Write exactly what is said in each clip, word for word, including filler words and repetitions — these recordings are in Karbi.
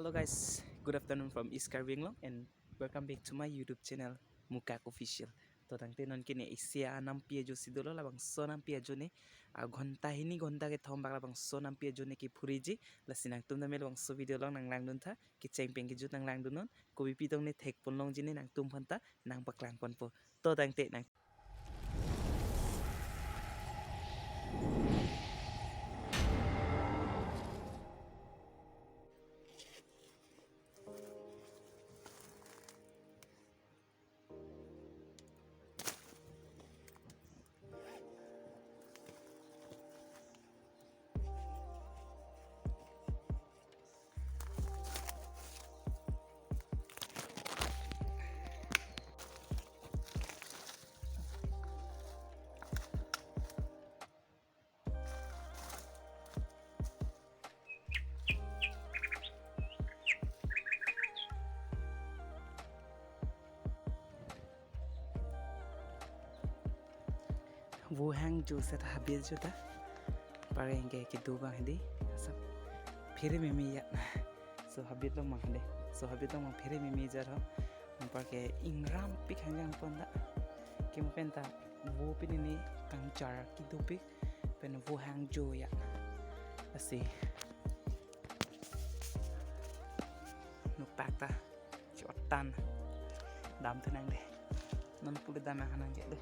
Hello guys, good afternoon from East Karbi Anglong and welcome back to my YouTube channel Mukak Official. To tangte non ke ne isi anampi ajo si dolo, labangso anampi ajo ne a ghonta hini ghonta kethom bak labangso anampi ajo ne kephuriji. Lasi nangtum tame labangso video along nanglangdun tha, kecheng pen kejut nanglangdun non, kopi pi tong ne thekpon longji ne nangtum aphanta nangpaklang ponpo. To tangte nang Vo hangjo seta habit jo ta. Pareng ke kedo abang hedi. Sab phere meme ya. So habit long abang hedi. So habit long abang phere meme jar ho. Anpar ke ingrampik hangjang pon ta. Kim pen ta vo pini ni kangjar kedopik pen vo hangjo ya. Lasi noktak ta chotan damthu nang dei. Non pule dam nang nang dei.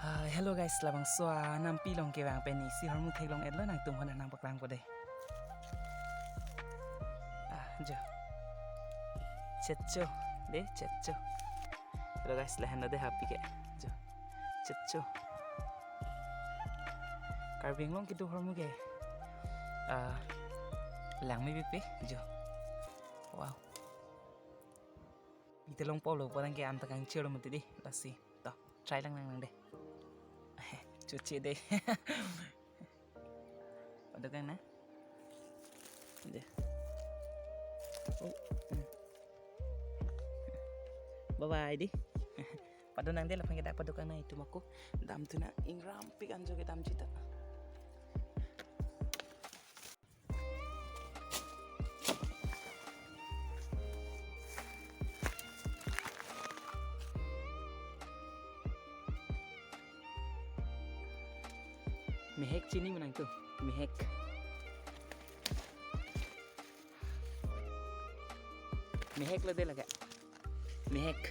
Ah, hello guys, labangso anampi along kevang pen isi ahormu theklong-etlo, nangtum aphan nangpaklangpo dei. Ah, jo. Chetcho, dei, chetcho. Hello guys, lahenlo dei happy ke. Jo. Chetcho. Karbi Anglong kedo ahormu ke. Ah, langme pipe, jo. Wow. Ite longpo lo, pareng ke anta kangchir lo mati dei, lasi. To, try lang nang nang dei. Choche dei. Paduk nang nang. Dei. Oh, hmm. Bye bye dei. Paduk nang dei, lapen ke dak paduk nang itum ako. Damthu nang, ingrampik anjo ke damji ta. Mehek chini ma nangtum? Mehek. Mehek lo dei lake. Mehek.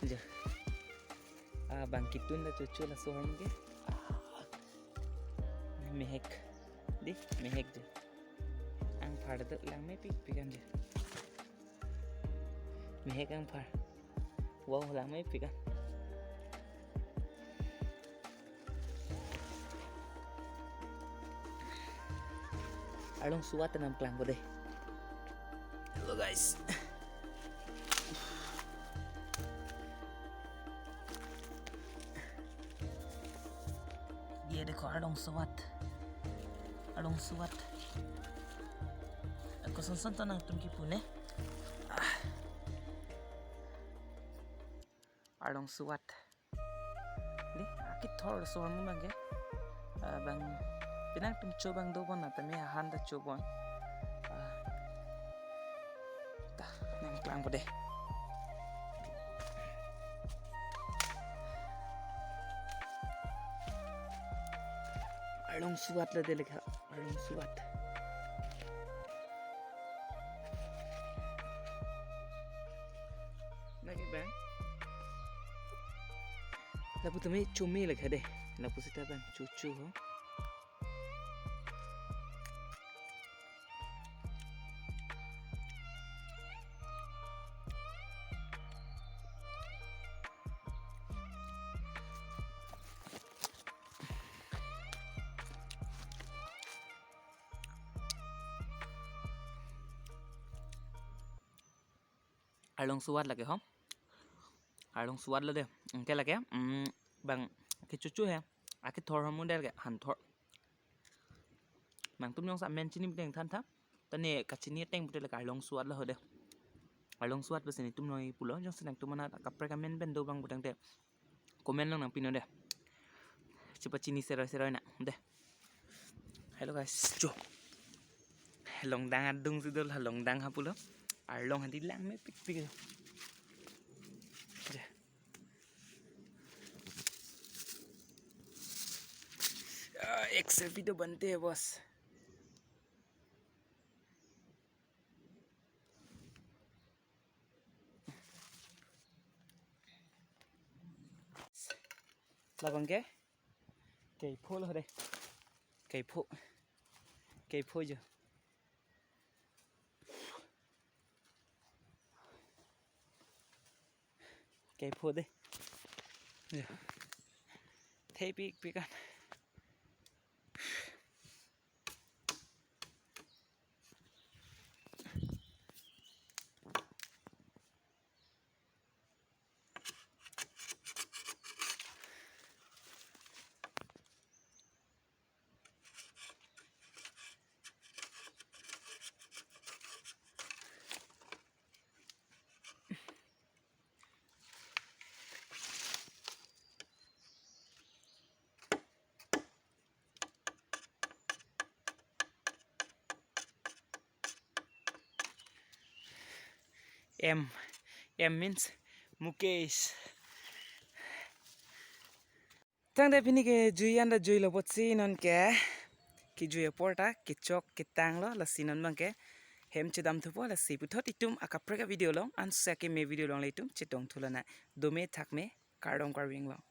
Jo. Ah, bang ketun ta chocho laso ahormu ke. Ah. Mehek. Dei, mehek jo. Angphar do langme pikpik an jo. Mehek angphar. Wow, langme pik an. Arlong suat nangpaklangpo dei. Hello guys. Ye dekho, arlong suat. Arlong suat. Ako son son to nangtum kipu ne. Ah. Arlong suat. Dei, akethor laso ahormu abang ke. Ah, bang, penang atum cho abang dobom na tame ahan ta chobom. Ah. Ta, nangpaklangpo dei. Arlong suat lo dei lake, arlong suat. Lake bang. Lapu tame chome lake dei. Lapu seta bang chocho ho. Arlong suat lake ho. Arlong suat lo de. Anke lake, mm, bang kechocho he. Akethor ho model ke hanthor. Nangtum jongsi amen chini putangte than tha. Tane kachini ateng pute lake arlong suat lo ho de. Arlong suat pusi nelitum nangpulo, jongsi nangtum anat akaprek amen pen do bang putangte comment along nangpi non de. Chepachini seroi seroi nang de. Hello guys, jo. Longdang adung si dolo, longdang ha pulo. Arlong hadi langmepikpik. Je. Ah, ek selfie to bante hai, boss. Labang ke? Kepho lo de. Kepho. Kepho jo. Kepho de. Jo. Thepikpik an. M, M means Mukesh. Tangte pini ke jui anda jui lo apotsi non ke kejui apor ta kechok ketang lo, lasi non bang ke hem chedam thupo, lasi puthot itum akaprek avideo along, ansa keme video along le itum chetong thu lonang. Dome thakme, kardom Karbi Anglong.